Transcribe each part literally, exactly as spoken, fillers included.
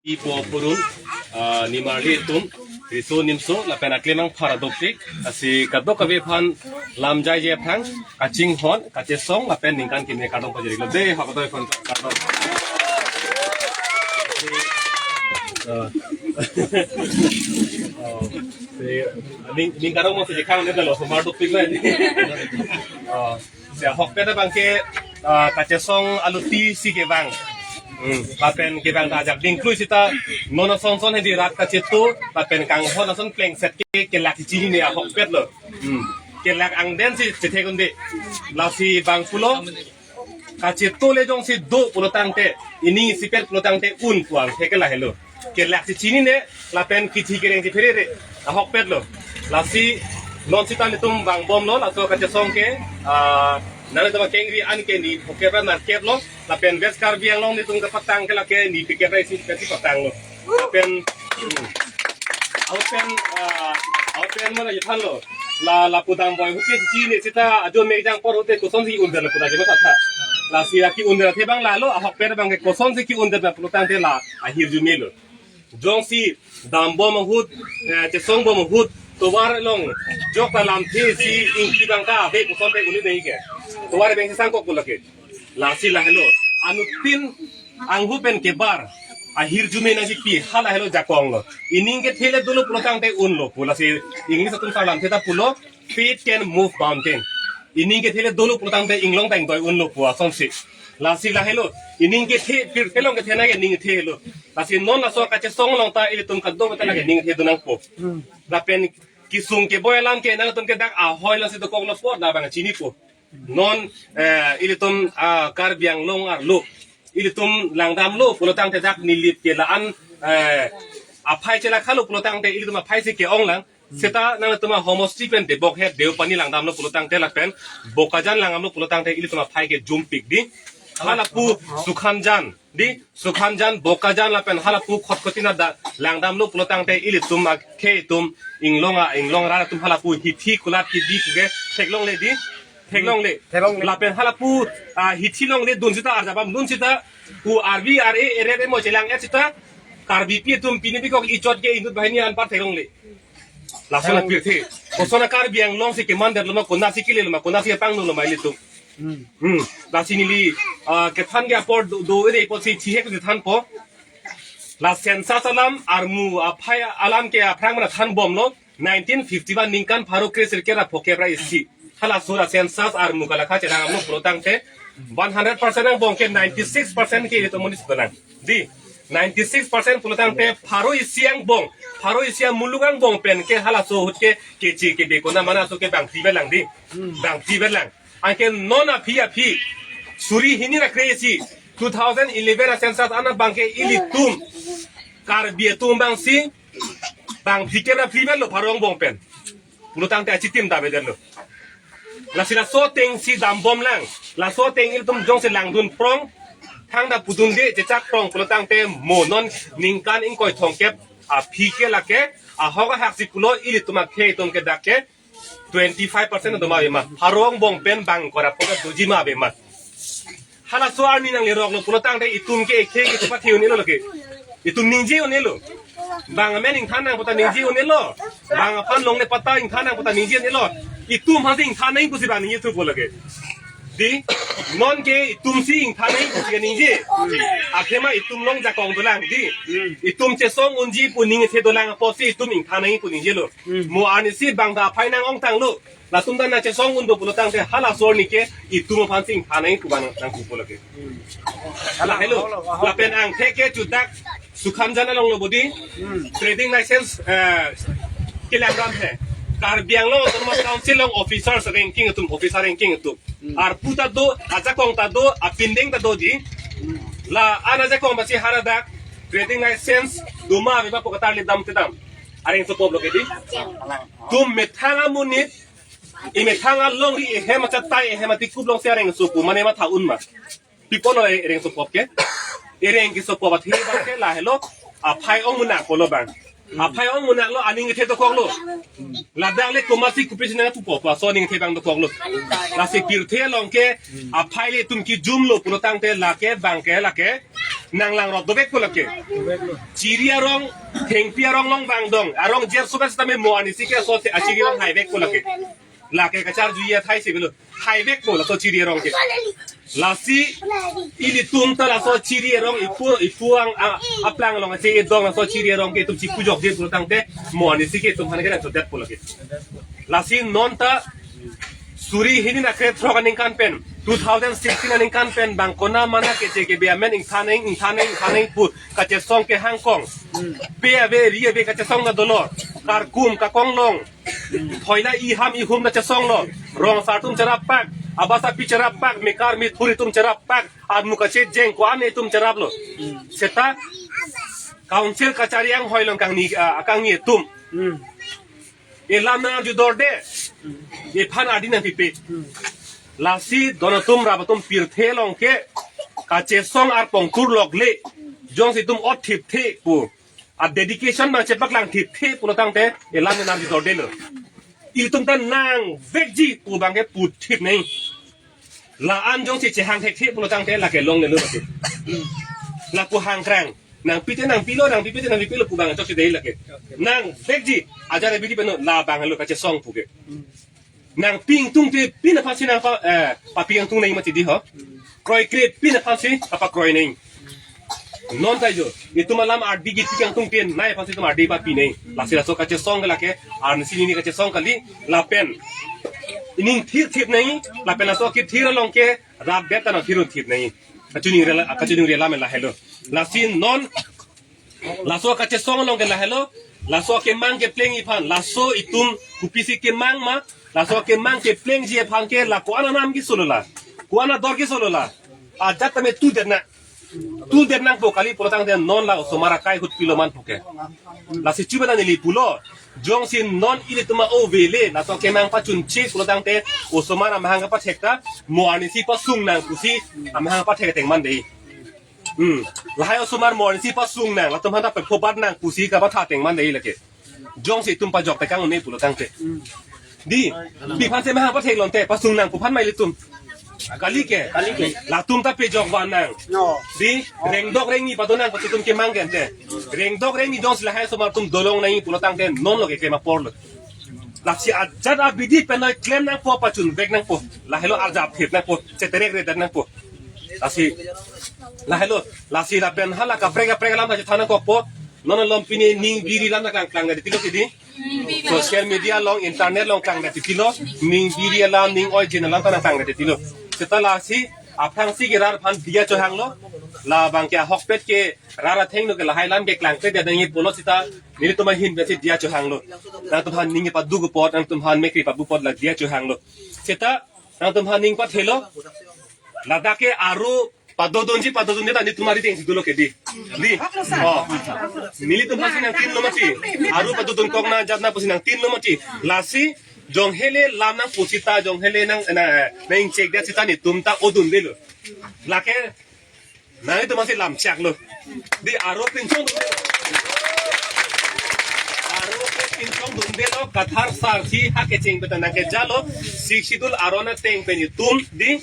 Ipo purun, ah, nimarli atum, riso nimso, lapen aklemang phara dopik, lasi kadokave aphan lam jaije aphan, kachinghon, kachesong, lapen ningkan keme kardom pajirlo. Dei, hok doi phon kardom. Ah. Oh, si, ning, ning kardom mo si khang ne lo, somar dopik na. Oh. Si ahokpet abang ke, ah, kachesong aluti si kevang. Hmm, lapen kevang ta ajak dingklui sita non ason son hedi rat kachetu, lapen kanghon ason plengset ke kelak chinine ahokpet lo. Hmm. Kelak angden si chethek un-e. Lasi bang pulo, kachetu le jongsi do pulo tangte, ini isipet pulo tangte un puang theke lahelo. Kelak si chinine, lapen kithi kereng si pherere, ahokpet lo. Lasi non sita nelitum vangbomlo, laso kachesong ke, ah, nanglitum akengri an ke ni phokep ra nerkep lo, lapen West Karbi Anglong nelitum kapatang ke lake ni phlikep ra isi phlikep si patanglo. Lapen, hmm. Ahut pen, ah, ahut pen mana juthanlo. La, lapu dambom ahut ke chini sita ajo mejang apor ahut ke kosonsi un-e lapu dambom tha. Lasi aki un-e athe abang lalo, ahokpet abang ke kosonsi ki-un-e pulo tangte la ahirjume lo. Jongsi dambom ahut, eh, chesongbom ahut, tovar along jok ta lamthe si ingki abang ta ave koson pe un-e nai ke. Tovar abang si sangkok pulo ke. Lasi lahelo. Anuttin anghu pen kebar ahirjume nangji pi, halahelo jakong lo. Ining kethe le dolo pulo tangte unlo pu. Lasi English atum sarlamthe ta pulo, "Faith can move mountain." Ining kethe le dolo pulo tangte inglong ta ingdoi unlo pu asonsi. Lasi lahelo. Ining kethe, pirthe along kethenei ke ning kethe lo. Lasi non laso kachesong along ta ilitum kadokave ta lake ning kethe donangpo. Lapen kesung keboi alam ke nangtum ke dak ahoi lasi dokoklo pu labang chinipo. Non, eh, ilitum, ah, Karbi Anglong arlo, ilitum langdamlo pulo tangte dak Nilip ke la-an, eh, aphai chelakhalo pulo tangte ilitum aphai si ke-ong lang. Seta nangtum ahomosti pen Debokhet, Deopani langdamlo pulo tangte lapen Bokajan langdamlo pulo tangte ilitum aphai ke jumpik di. Halapu Sukhanjan di, Sukhanjan, Bokajan lapen halapu Khatkhati nada langdamlo pulo tangte ilitum akhei atum inglong a, inglong rat atum halapu hithi kulat hidi puke theklongle di, theklongle. Theklongle. Lapen halapu, ah, hithi longle dun sita arjabam dun sita pu R B R A eret emo chelang-et sita Karbipi atum pini pikok ichot ke inut banghini anpar theklongle. Lason apirthe. Koson a Karbi Anglong si keman det lo ma, konatsi kile lo ma, konatsi apang lo ma ilitum. Hmm. Hmm. Lasi neli, ah, kethan ke apor do, do ere apotsi thihek si thanpo. La census alam armu aphai alam ke aphrang mana thanbomlo. Nineteen fifty-one ningkan pharo kre sirkep ra phokep ra isi. Halaso ra census armu kalakha chelang amlo pulo tangte one hundred percent angbong ke ninety-six percent ke ilitum monit si dolang. Di, ninety-six percent pulo tangte pharo isi angbong, pharo isi amuluk angbong pen ke halaso ahut ke keche kebe kona mana so ke bangpi belang di. Bangpi belang. Anke non aphi aphi suri hini ra kre isi two thousand eleven a census ana abang ke ilitum Karbi atum abang si bang phlikep ra phli belo pharo angbong pen. Pulo tangte achitim ta beden lo. Lasi laso ateng si dambom lang. Laso ateng ilitum jongsi langdun prong, thangta pudunde chechak prong pulo tangte mo non ningkan ingkoi thomkep aphi ke lake ahok ahak si pulo ilitum akhei atum ke dak ke twenty-five percent do ma ave ma. Pharo angbong pen bang kora poka doji ma ave ma. Halaso arni nangleroklo pulo tangte itum ke ekhei ke pathe un-elo lake. Itum ningje un-elo. Bang amen ingthan nang puta ningje un-elo. Bang aphan longle patta ingthan nang puta ningje un-elo. Itum hasi ingthan nang pusi bang ningje thupo lake. Di, non ke itum si ingthan nang pusi ke ningje. Athema itum along jakong dolang di. Itum chesong unji pu ningthe dolang apotsi itum ingthan nang pu ningjelo. Mo arnisi bang ta aphai nang-ongtanglo. Latum ta nangchesong un do pulo tangte halaso arni ke itum aphan si ingthan nang pu bang nang thupo lake. Lahelo. Lapen angthek ke chudak Sukhanjan along lo bodi. Trading license, eh, kelang ram he. Karbi Anglong Autonomous Council along officers ranking atum, officer ranking atum. Arpu ta do, ajakong ta do, apindeng ta doji. La-an ajakong basi haladak trading license do ma ave ma pu katarli damtedam. Areng sopop lo ke di. Tum methang amonit, imethang alongri ehem achatai, ehem atikup alongsi areng sopo, mane matha un ma. Pi pulo ereng sopop ke. Ereng kesopop athe abang ke lahelo. Aphai ong munak pulo bang. Aphai ong munak lo, aning kethe dokoklo. Ladak le komatsi kopi si nangpupo pu aso aning kethe abang dokoklo. Lasi pirthe along ke aphai le itum kejumlo pulo tangte lake bang ke lake Nang langrot dovek po lake. Chiri arong, thengpi arong along vangdong. Arong jer subat sitame mo arnisi ke laso achiri arong haivek po lake. Lake kacharjuji athai si avelo. Haivek po laso chiri arong ke. Lasi ilitum ta laso chiri arong ipu, ipu ang a, aplang along ache edong laso chiri arong ke itum chipujokji pulo tangte mo arnisi ke itum aphan ke nangchodet po lake. Lasi non ta suri hini ra krethrok aningkan pen, two thousand sixteen aningkan pen bang konamana keche kebe amen ingthan nang, ingthan nang, ingthan nang pu kachesong kehang kong. Pe ave ri ave kachesong na dolo. Karkum kakong long. Thoila iham ihum na chesonglo. Rong asar atum cherappak. Abasa pi cherappak. Mekar methur atum cherappak. Armu kachejeng ko-an atum cheraplo. Seta council kachari anghoi along kangni, ah, kangni atum. Hmm. Elam nang arju dorde. Ephan adi nangpipe. Hmm. Lasi don atum rap atum pirthe along ke kachesong arpong kurlokle. Jongsi itum ot thipthe pu. A dedication bang chepaklang thipthe pulo tangte elam nang arju dordelo. Itum ta nangvekji pu bang ke puthip nang. La-an jongsi chehang thekthe pulo tangte lake longlelo lake. Lapu hangkrang. Nangpite nangpilo, nangpipite nangpipilo pu bang chokche dei lake. Nangvekji. Ajat abidi pen labang lo kachesong pu ke. Nangpi ingtungte pin aphansi nangpa, eh, papi ingtung nang mati di ho. Kroikre pin aphansi papakroi nang. Non ta jo. Itum alam ardi giti kangtungte nai aphansi itum ardi papi nang. Lasi laso kachesong ke lake. Arnisi nini kachesong kali. Lapen ining thirthip nang. Lapen laso kethir along ke rat bet ta nangthirthip nang. Kachiningri la, kachiningri alam lahelo. Lasi non laso kachesong along ke lahelo. Laso kemang keplengji aphan. Laso itum kopisi kemang ma. Laso kemang keplengji aphan ke la ko-an anam kesolo la. Ko-an ador kesolo la. Ajat tame tudet nang. Tudet nangpo kali pulo tangte non la osomar akai ahut pilo man puke. Lasi chuba neli pulo. Jongsi non ilitum a-ove le. Laso kemang pachunche pulo tangte osomar amahang kapathek ta. Mo arnisi pasung nang pusi amahang pathek teng man dei. Hmm. Lahai osomar mo arnisi pasung nang, latum aphan ta pekhobat nang pusi kapatha teng man dei lake. Jongsi itum pajok tekang un-e pulo tangte. Di, pi aphansi mahang patheklonte, pasung nang pu aphan ma ilitum. Kali ke? Kali ke? Latum ta pejok van nang. No. Di, rengdok rengni pado nang pu itum kemang ke ante. Rengdok rengni jongsi lahai osomar atum dolong nang pulo tangte non lo ke kema porlo. Lasi ajat abidi penoi klem nangpo pachunvek nangpo. Lahelo arjap thip nangpo. Cheterek redet nangpo. Lasi, lahelo, lasi lapen hala kaprek kaprek alam ta chethan nangkokpo. Non malom pini ning biri alam ta klang klang det tilo kedi. Social media along, internet along klang det tilo. Ning biri alam, ning oi jin alam ta klang det tilo. Seta lasi aphrangsi ke rat aphan diya chohanglo. Labang ke ahokpet ke rat athengno ke lahai alam ke klangkle det nangji pulo seta nelitum ahin pensi diya chohanglo. Nangtum aphan ning paduk apot, nangtum aphan mekri pabu apot la diya chohanglo. Seta nangtum aphan ning pathelo. Ladak ke aru padodunji padodunji ta nelitum ari dengsi dolo kedi. Di. Oh. Nelitum aphansi nangtinlo mati. Aru padodun kok nang jat nang pusi nangtinlo mati. Lasi jong hele lam nang pusita jong hele nang na nang check det sita nelitum ta odundelo. Lake nelitum aphansi lam chaklo. Di aru pinchong dundelo. Aru pinchong dundelo Kathar sar si ha kecheng betan nangkejalo. Sixth Schedule aron ateng pen itum di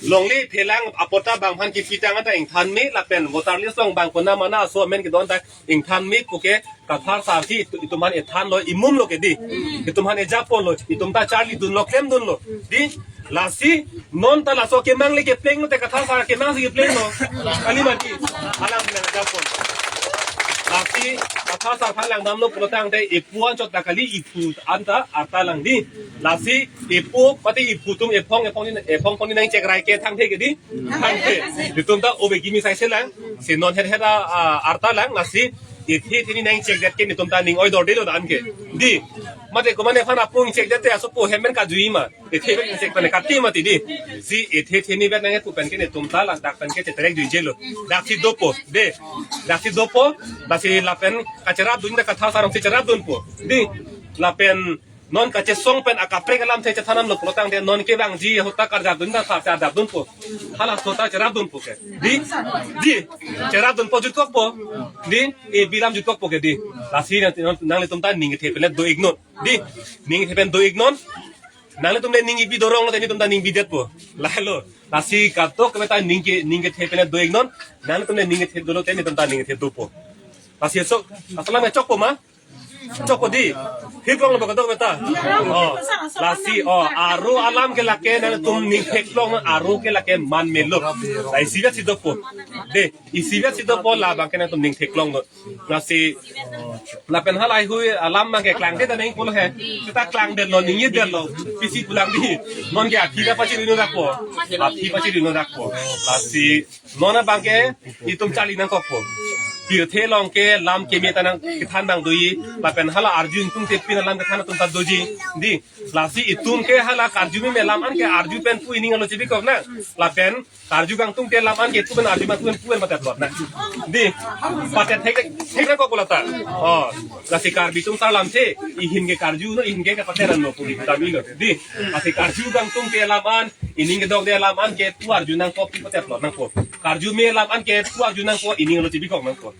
longle phelang apot ta bang aphan kipitang ta ingthan me lapen voter list along bang konamana aso amen kedon ta ingthan me puke Kathar sar si itu, itum aphan ethanlo imumlo kedi. Itum aphan ejaponlo itum ta charlidunlo klemdunlo. Di lasi non ta laso kemang le keplenglo te Kathar sar kemang si keplenglo. Kali mati. Alang bilang ejapon. Lasi Kathar sar aphan langdamlo pulo tangte epu anchot ta kali epu anta arta lang di. Lasi epu pati epu atum ephong ephong ni ephong phong ni nang chekrai ke thangthe kedi. Thangthe. Itum ta ove kimi sai selang. Si non het het a, a, arta lang lasi ethe ethe ni nang check det ke nelitum ta ning oi dordelo dan ke. Di. Mate komane aphan apung check det te asopo hem pen kajui ma. Ethe pen check pen kati mati di. Si ethe ethe ni pen nang epu pen ke nelitum ta ladak pen ke cheterek juijelo. Daksi dopo. De. Daksi dopo. Daksi lapen kacherapdun ta Kathar sar alongsi cherapdunpo. Di. Lapen non kachesong pen akaprek alam te chethan damlo pulo tangte non kevangji ahut ta karjapdun ta sar ta dapdunpo. Halaso ta cherapdunpo ke. Di? Di. Cherapdunpo jutkokpo. Di? E bilam jutkokpo ke di. Lasi nang, nang, nanglitum ta ning kethe pen do-iknon. Di? Ning kethe pen do-iknon. Nanglitum le ning ipi dorong lo te netum ta ning bidetpo. Lahelo. Lasi kadokave ta ning ke, ning kethe pen do iknon. Nanglitum le ning kethe dolo te netum ta ning kethe dopo. Lasi so, asalam chokpo ma? Chokpo di. Hiplong lo ba kadokave ta. Oh. Lasi, oh, aro alam ke lake nangtum ning theklong, aro ke lake man melo. Lasi isivet si dopo. De, isivet si dopo labang ke nangtum ning theklong lo. Lasi lapen halahei alam abang ke klangdet aning pulo he. Seta klangdetlo, ningjedetlo. Pisi pulang di. Non ke aphi ta pachiri no dakpo. Aphi pachiri no dakpo. Lasi non abang ke itum charli nangkokpo. Pirthe along ke lam keme ta nang kethan abang doji. Lapen hala arju ingtungte pin alam kethan atum ta doji. Di. Lasi itum ke hala karju meme alam an ke arju pen pu ining alo chebikok nang. Lapen karju kangtungte alam an ke tu pen arju ma tu pen pu pen patet lot na. Di. Patet thek thek nangkok pulo ta. Oh. Lasi Karbi atum ta lamthe, ihin ke karju no, ihin ke patet an no pu di kami lo. Di. Lasi karju kangtungte alam an, ining kedokde alam an ke pu arju nangkok, pu patet lot nangkok. Karju me alam an ke pu arju nangkok, ining alo chebikok nangkok.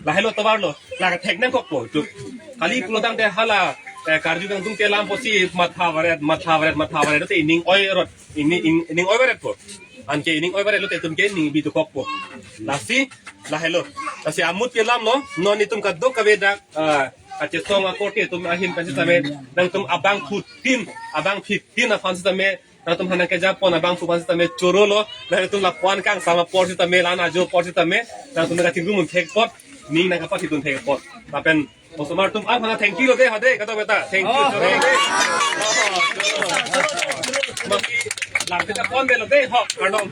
Lahelo tovar lo, la thek nangkokpo tu. Kali pulo tangte hala, eh, karju kangtungte alam pusi matha varet, matha varet, matha varet te ining oi rot, ining, ining, ining oi varetpo. Anke ining oi varet lo te itum ke ning bi dokokpo. Lasi, lahelo. Lasi amut ke alam lo, non itum kadokave dak, ah, kachesong akorte itum ahin pen setame, nangtum abangphutin, abangphitin aphan setame, nangtum hanang kejapon abangphu aphan setame choro lo, nangtum lapu-an kangsam apor setame, la-an ajo apor setame, nangtum nangkachingrum thek apot, ning nangkapathidun thek apot. Lapen osomar atum aphan thank you lo de, ha de, kadokave ta. Thank you, choro de. Maki lam kita pon de lo de, ho, kardom.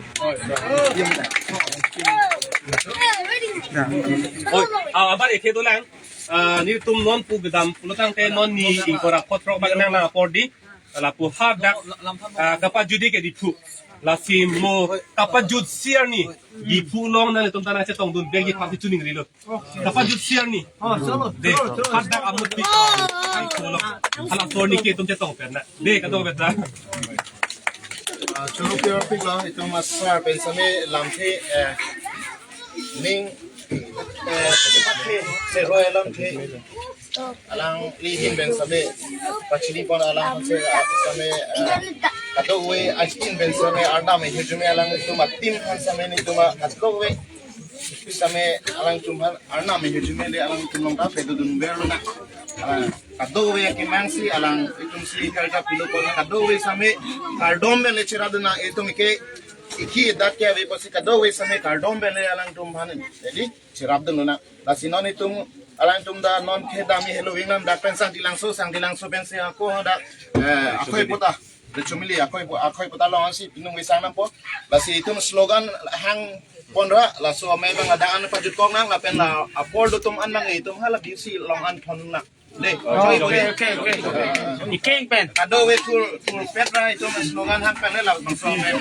Oi, ah, abar eke dolang. Ah, netum non pu kedam pulo tangte non ni ingkoi ra phongo throk abang nanglang apor di. Lapu hadak, ah, kapajut ke Diphu. Lasi mo kapajutsi arni Diphu along nanglitum ta nangchetongdun bengji aphan si chuning rilo. Kapajutsi arni. Oh, chalo, de, chalo, chalo. Hadak amut pi. Ai, chalo. Hala ason ni ke itum chetong pen na. De, kadokave ta. Ah, choro pure pik lo, itum asar pen setame lamthe, eh, ning, eh, cheroi lamthe. Alangli ahin pen setame, pachini pon alang pen se, ah, setame, eh, kadokave ahin pen setame, arnam ahirjume alangtum a-team pen setame netum a, kadokave setame alangtum aphan arnam ahirjume le alangtum along ta pedodun ver lo na. Ah, kadokave akemang si alanglitum si kal ta pilo pon kadokave setame kardom pen le cherapdun nang itum ke ikhi dak ke ave pusi kadokave setame kardom pen le alangtum aphan. Jadi cherapdun lo na. Lasi non itum alangtum ta non ke dam helo ving nam dak pen Sangti Langso, Sangti Langso pen si ako dak, eh, akoi puta. De chumili akoi pu-, akoi puta along si pinung visang nangpo. Lasi itum slogan hang pon ra, laso amei abang ada an pajutkok nang, lapen la apor dotum an nang itum hala bisi along an thon nang. De, okay, okay, okay. Ikeng pen. Kadokave thur, thur pet ra itum slogan hang pen le labangso amei.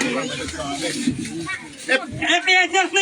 Ep, ep, ep, ep.